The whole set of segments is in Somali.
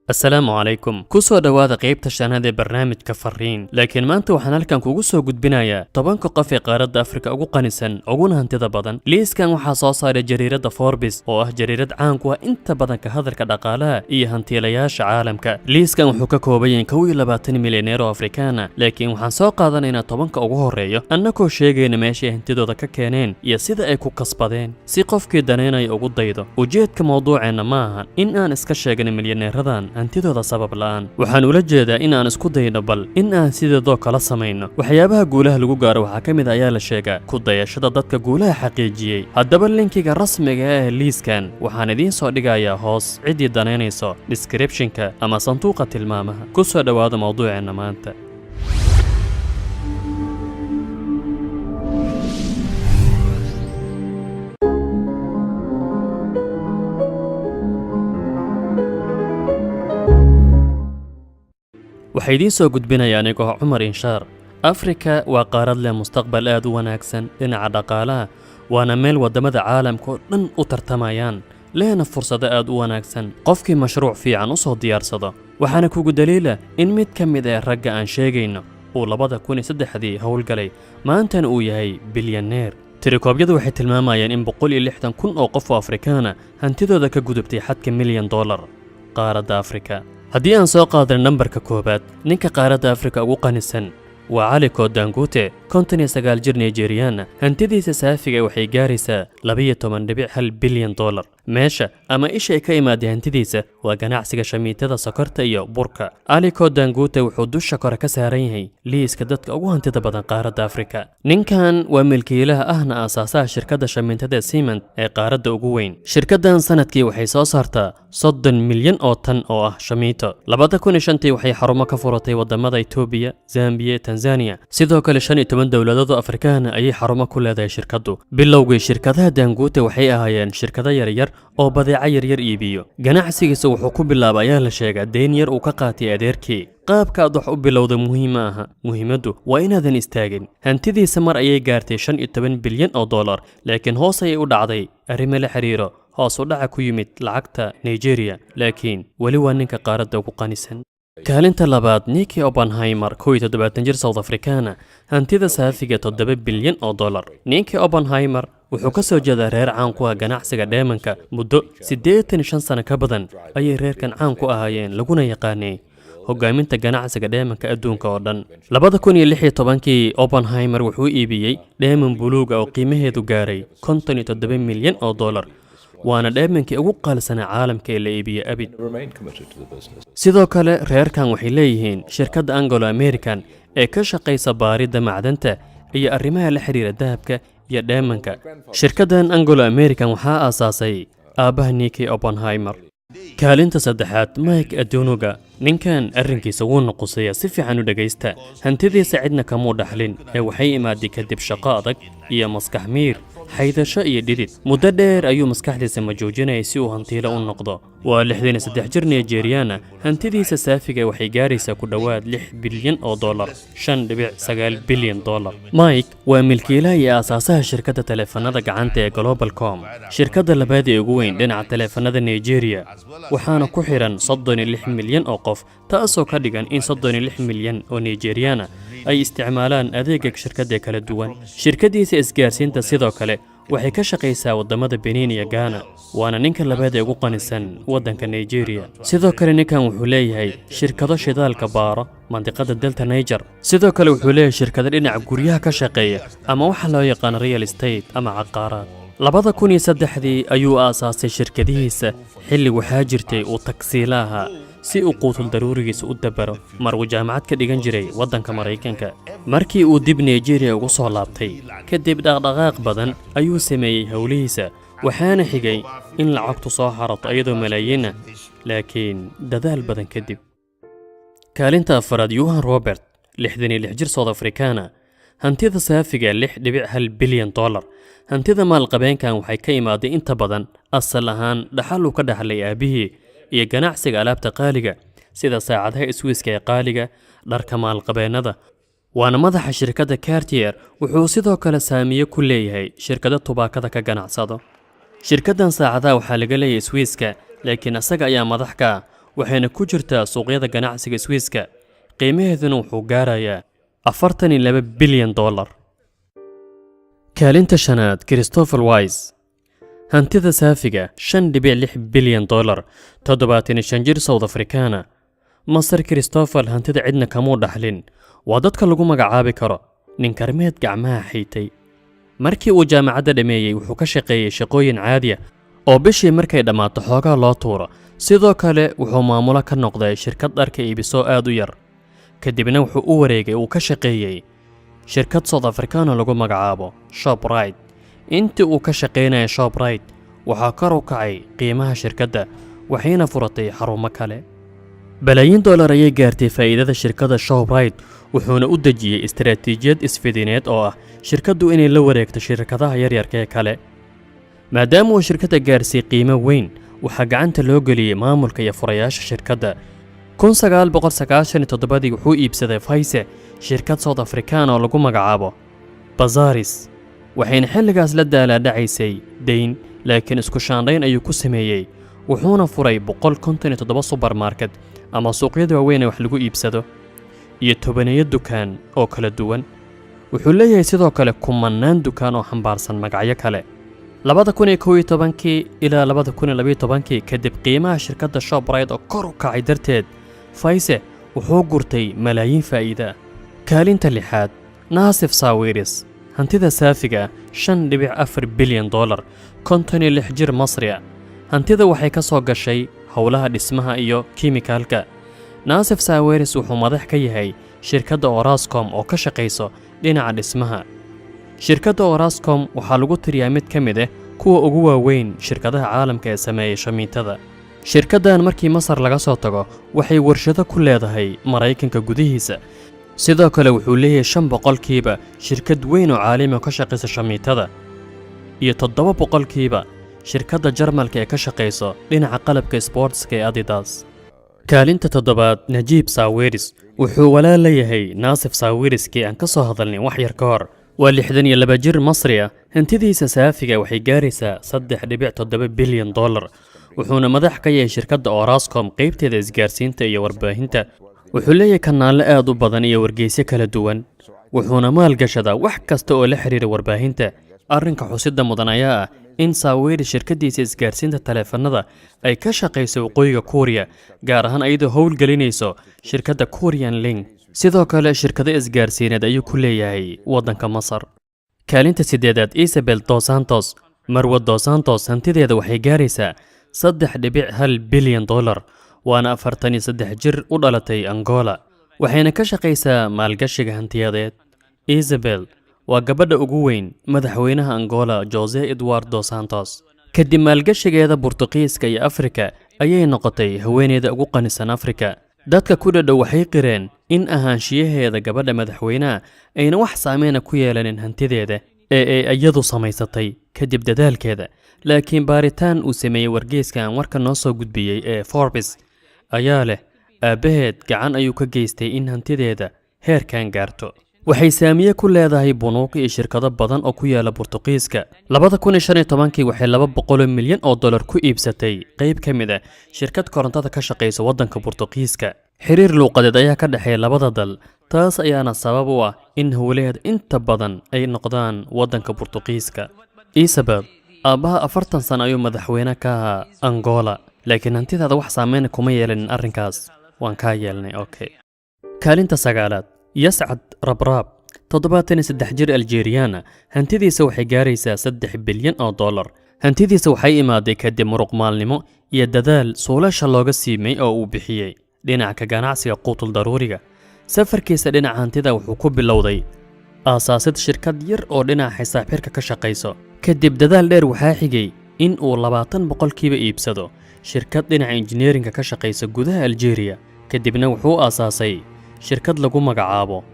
Asalaamu calaykum, ku soo dhowaada qaybta shanaad ee barnaamijka Fariin. Laakiin maanta waxaan halkan kugu soo gudbinayaa 10-ka qof ee qaaradda Afrika ugu qanisan uguna hantida badan. Liiskan waxaa soo saaray jariiradda Forbes, oo ah jariirad caan ku ah inta badan ka hadalka dhaqaalaha iyo hantiilayaasha caalamka. Liiskan wuxuu ka kooban yahay 21 milyaneer oo Afrikaana, laakiin waxaan soo qaadanaynaa 10-ka ugu horreeyo, annagoo sheegayna meeshay hantidooda ka keeneen iyo sida ay ku kasbadeen, si qofkii daneynaya ugu daydo. Ujeedka mawduuceenna ma ahan in aan iska sheegno milyaneeradan hantidooda sabab la'aan. Waxaan ula jeedaa in aan isku dayno bal in aan sideedoo kala samayno. Waxyaabaha guulaha lagu gaaro waxaa ka mid ayaa la sheegaa ku dayashada dadka guulaha xaqiijiyey. Haddaba linkiga rasmiga ah ee liiskan waxaan idiin soo dhigayaa hoos, ciddii danaynayso, descriptionka ama sanduuqa tilmaamaha. Ku soo dhowaada mawduuceenna maanta. Waxaa idiin soo gudbinaya anigoo Cumar Inshaar. Afrika waa qaarad leh mustaqbal aad u wanaagsan dhinaca dhaqaalaha, waana meel waddamada caalamka oo dhan u tartamayaan, lehna fursado aad u wanaagsan qofkii mashruuc fiican u soo diyaarsado. Waxaana kugu daliila in mid ka mid ee ragga aan sheegayno uu 2003-dii howlgalay, maantana uu yahay bilyaneer. Tirikoobyadu waxay tilmaamayaan in 160,000 oo qof oo Afrikaana hantidooda ka gudubtay xadka milyan dollar. Qaaradda Afrika haddii aan soo qaadano, nambarka koowaad, ninka qaaradda Afrika ugu qanisan waa Aliko Dangote, 59 jir Nigeriana. Hantidiisa saafiga waxay gaaraysaa $12.1 bilyan. Meesha ama isha ay ka imaaday hantidiisa waa ganacsiga shamiitada, sokorta iyo burka. Aliko Dangote wuxuu dusha kore ka saaran yahay liiska dadka ugu hantida badan qaaradda Afrika. Ninkan waa milkiilaha ahna aasaasaha shirkadda shamiitada cement ee qaaradda ugu weyn. Shirkaddan sanadkii waxay soo saartaa 30 milyan oo tan oo ah shamiito. 2005-tii waxay xarumo ka furatay wadamada Itoobiya, Zambiya, Tanzania. Sidoo kale 15 dowladood oo Afrikaana ayay xarumo ku leedahay shirkaddu. Bilowgii shirkadaha Dangote waxay ahaayeen shirkado yaryar oo badeeco yaryar iibiyo. Ganacsigiisa wuxuu ku bilaabay, ayaa la sheegaa, deyn yar uu ka qaatay adeerkii. Qaabka aad wax u bilowda muhiim ma aha, muhiimaddu waa inaadan istaagin. Hantidiisa mar ayay gaartay $15 bilyan, laakiin hoos ayay u dhacday arrimo la xiriiro hoos u dhaca ku yimid lacagta Nigeria, laakiin weli waa ninka qaaradda ugu qanisan. Kaalinta labaad, Nicky Oppenheimer, 71 jir South Africana, hantida saafiga $7 bilyan. Nicky Oppenheimer wuxuu ka soo jeedaa reer caan ku ah ganacsiga dheemanka. Muddo 85 sano ka badan ayay reerkan caan ku ahaayeen, laguna yaqaanay hogaaminta ganacsiga dheemanka adduunka oo dhan. 2016-kii Oppenheimer wuxuu iibiyey dheeman buluuga oo qiimaheedu gaaray $57 milyan, waana dheemankii ugu qaalisanaa caalamka ee la iibiyey abid. Remain committed to the business. Sidoo kale reerkan waxay leeyihiin shirkadda Anglo American ee ka shaqaysa baaridda macdanta iyo arrimaha la xiriira dahabka iyo dheemanka. Shirkaddan Anglo American waxaa aasaasay aabbaha Nicky Oppenheimer. Kaalinta saddexaad, Mike Adenuga. Ninkan arrinkiisa wuu nuqusaya, si fiican u dhegaysta. Hantidiisa cidna kamuu dhaxlin ee waxay imaaday kadib shaqo adag iyo maskax miir, xaydasho iyo dhidid. Muddo dheer ayuu maskaxdiisa majoojinayay si uu hantiilo u noqdo. Waa 63 jir Nigeriana. Hantidiisa saafiga waxay gaaraysaa ku dhowaad $6 bilyan, $5.9 bilyan. Mike waa milkiilaha iyo aasaasaha shirkadda taleefanada gacanta ee Globalcom, shirkadda labaad ee ugu weyn dhinaca taleefanada Nigeria, waxaana ku xidhan 36 milyan oo qof, taasoo ka dhigan in 36 milyan oo Nigeriana ay isticmaalaan adeega shirkadda kala duwan. Shirkaddiisa isgaarsiinta sidoo kale waxay ka shaqaysaa waddamada Benin iyo Ghana, waana ninka labaad ee ugu qanisan waddanka Nigeria. Sidoo kale ninkan wuxuu leeyahay shirkado shidaalka baaro mandiqada Delta Niger. Sidoo kale wuxuu leeyahay shirkado dhinaca guryaha ka shaqeeya ama waxa loo yaqaan real estate ama caqaaraad. 2003-dii ayuu aasaasay shirkadihiisa, xilli waxaa jirtay uu tagsiila ahaa si uu quutul daruurigiisa u dabaro, mar uu jaamacad ka dhigan jiray waddanka Maraykanka. Markii uu dib Nigeria ugu soo laabtay kadib, dhaqdhaqaaq badan ayuu sameeyey howlihiisa, waxaana xigay in lacagtu soo xarato iyadoo malaayiina, laakiin dadaal badan kadib. Kaalinta afaraad, Johan Robert, 66 jir South Africana, hantida saafiga $6.1 bilyan. Hantida maalqabeenkan waxay ka imaaday inta badan asal ahaan dhaxal uu ka dhaxlay aabihii iyo ganacsiga alaabta qaaliga sida saacadaha Iswiiska ee qaaliga, dharka maalqabeennada. Waana madaxa shirkadda Cartier. Wuxuu sidoo kale saamiye ku leeyahay shirkado tubaakada ka ganacsado. Shirkaddan saacadaha waxaa laga leeyahay Swiiska, laakiin asaga ayaa madax ka ah. Waxayna ku jirtaa suuqyada ganacsiga Swiiska, qiimaheeduna wuxuu gaarayaa $42 bilyan. Kaalinta shanaad, Christopher Wise, hantida saafiga $5.6 bilyan, 75 jir South Africana. Mister Christopher hantida cidna kamuu dhaxlin. Waa dadka lagu magacaabi karo nin karmeed gacmaha xiitay. Markii uu jaamacadda dhammeeyey, wuxuu ka shaqeeyey shaqooyin caadiya oo bishii markay dhammaato xoogaa loo tuuro. Sidoo kale wuxuu maamulo ka noqday shirkad dharka iibisoo aad u yar. Kadibna wuxuu u wareegay uu ka shaqeeyey shirkad South Africano lagu magacaabo Shoprite. Intii uu ka shaqaynaya Shoprite, waxaa kor u kacay qiimaha shirkadda, waxayna furatay xarumo kale. Balaayiin dollar ayay gaartay faa'iidada shirkadda Shoprite. Wuxuuna u dejiyey istaraatiijiyad isfidineed oo ah shirkaddu inay la wareegto shirkadaha yaryarka ee kale. Maadaama uu shirkadda gaarsiiyey qiimo weyn, waxaa gacanta loo geliyey maamulka iyo furayaasha shirkadda. 1997-dii wuxuu iibsaday Fayse shirkad South African oo lagu magacaabo Bazaris, waxayna xilligaas la daalaadhacaysay dayn, laakiin isku shaandhayn ayuu ku sameeyey. Wuxuuna furay 157 subermarket ama suuqyada waaweyn ee wax lagu iibsado iyo tobaneeyo dukaan oo kala duwan. Wuxuu leeyahay sidoo kale kumannaan dukaan oo xambaarsan magacyo kale. 2011-kii ilaa 2012-kii, kadib qiimaha shirkadda Shoprite oo kor u kacay darteed, Fayse wuxuu gurtay malaayiin faa'iide ah. Kaalinta lixaad, Naasif Saawiris, hantida saafiga $5.4 bilyan, 56 jir Masri ah. Hantida waxay ka soo gashay howlaha dhismaha iyo kiimikaalka. Naasif Saawiris wuxuu madax ka yahay shirkadda Orascom oo ka shaqayso dhinaca dhismaha. Shirkadda Orascom waxaa lagu tiriyaa mid ka mid ah kuwa ugu waaweyn shirkadaha caalamka ee sameeya shamiitada. Shirkaddan markii Masar laga soo tago, waxay warshado ku leedahay Maraykanka gudihiisa. Sidoo kale wuxuu leeyahay 5% shirkad weyn oo caalami oo ka shaqaysa shamiitada iyo 7% shirkadda Jarmalka ee ka shaqayso dhinaca qalabka sboortska ee Adidas. Kaalinta toddobaad, Najiib Saawiris, wuxuu walaal leeyahay Naasif Saawiriskii aan ka soo hadalnay wax yar ka hor. Waa 62 jir Masri ah. Hantidiisa saafiga waxay gaaraysaa $3.7 bilyan. Wuxuuna madax ka yahay shirkadda Orascom qaybteeda isgaarsiinta iyo warbaahinta. Wuxuu leeyahay kanaallo aad u badan iyo wargeysyo kala duwan, wuxuuna maalgashadaa wax kasta oo la xiriira warbaahinta. Arrinka xusida mudan ayaa ah in Saawiri shirkaddiisa isgaarsiinta taleefanada ay ka shaqayso Waqooyiga Kuuriya, gaar ahaan iyadoo howlgelinayso shirkadda Korean Link. Sidoo kale shirkado isgaarsiineed ayuu ku leeyahay waddanka Masar. Kaalinta sideedaad, Isabel dos Santos. Marwa dos Santos hantideeda waxay gaaraysaa $3.1 bilyan, waana 43 jir u dhalatay Angola, waxayna ka shaqaysaa maalgashiga hantiyadeed. Isabel waa gabadha ugu weyn madaxweynaha Angola, Jose Eduardo Santos. Kadib maalgashigeeda Burtuqiiska iyo Afrika ayay noqotay haweeneyda ugu qanisan Afrika. Dadka ku dhadhow waxay qireen in ahaanshiyaheeda gabadha madaxweynaha ayna wax saameyna ku yeelanin hantideeda ee ay iyadu samaysatay kadib dadaalkeeda. Laakiin baaritaan uu sameeyey wargeyska aan warka noo soo gudbiyey ee Forbes ayaa leh aabbaheed gacan ayuu ka geystay in hantideeda heerkan gaarto. Waxay saamiye ku leedahay bunuuq iyo shirkado badan oo ku yaala Burtuqiiska. 2015-kii waxay $200 milyan ku iibsatay qayb ka mid ah shirkad korontada ka shaqaysa waddanka Burtuqiiska. Xiriir luuqadeed ayaa ka dhexeeya labada dal, taas ayaana sabab u ah in howlaheed inta badan ay noqdaan waddanka Burtuqiiska. Isabel, aabbaha 40 sano ayuu madaxweyne ka ahaa Angola, laakiin hantidaada wax saameyna kuma yeelanin arrinkaas. Waan kaa yeelnay, okay. Kaalinta sagaalaad, Yascad Rabraab, 73 jir Aljeriyana. Hantidiisa waxay gaaraysaa $3 bilyan. Hantidiisa waxay imaaday kadib muruqmaalnimo iyo dadaal suulasha looga siimay oo uu bixiyey dhinaca ka ganacsiga quutul daruuriga. Safarkiisa dhinaca hantida wuxuu ku bilowday aasaasid shirkad yar oo dhinaca xisaab xirka ka shaqayso. Kadib dadaal dheer waxaa xigay in uu 20% iibsado shirkad dhinaca injineerinka ka shaqaysa gudaha Aljeeriya. Kadibna wuxuu aasaasay shirkad lagu magacaabo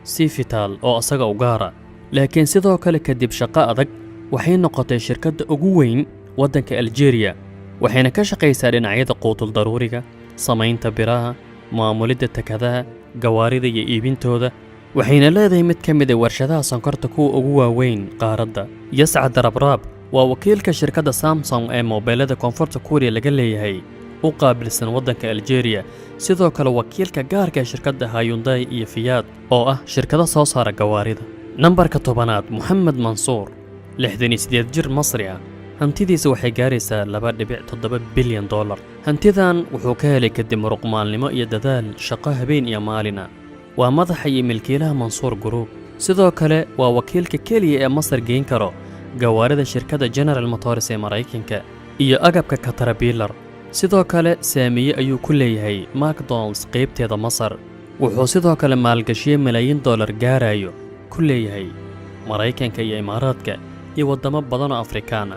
Sifital oo asaga u gaara, laakiin sidoo kale kadib shaqo adag waxay noqotay shirkadda ugu weyn waddanka Aljeeriya, waxayna ka shaqaysaa dhinacyada quutul daruuriga, samaynta biraha, maamulidda takadaha gawaarida iyo iibintooda, waxayna leedahay mid ka mid a warshadaha sonkorta kuwa ugu waaweyn qaaradda. Yascad Rabraab waa wakiilka shirkadda Samsung ee moobeelada Koonfurta Kuuriya laga leeyahay. U qaabilsan waddanka Aljeeriya, sidoo kale wakiilka gaarka ee shirkadda Hyundai iyo Fiat, oo ah shirkado soo saara gawaarida. Nambarka 10aad, Moxamed Mansuur, 68 jir Masri ah. Hantidiisa waxay gaaraysaa $2.7 bilyan. Hantidan wuxuu ka helay kadib muruqmaalnimo iyo dadaal shaqo habeen iyo maalina. Waa madaxa iyo milkiilaha Mansuur Group. Sidoo kale waa wakiilka keliya ee Masar geyn karo gawaarida shirkadda General Motors ee Maraykanka iyo agabka Caterpillar. Sidoo kale saamiye ayuu ku leeyahay McDonald's qaybteeda Masar. Wuxuu sidoo kale maalgashiye malaayiin dollar gaarayo ku leeyahay Maraykanka iyo Imaaraadka iyo waddamo badan oo Afrikaana.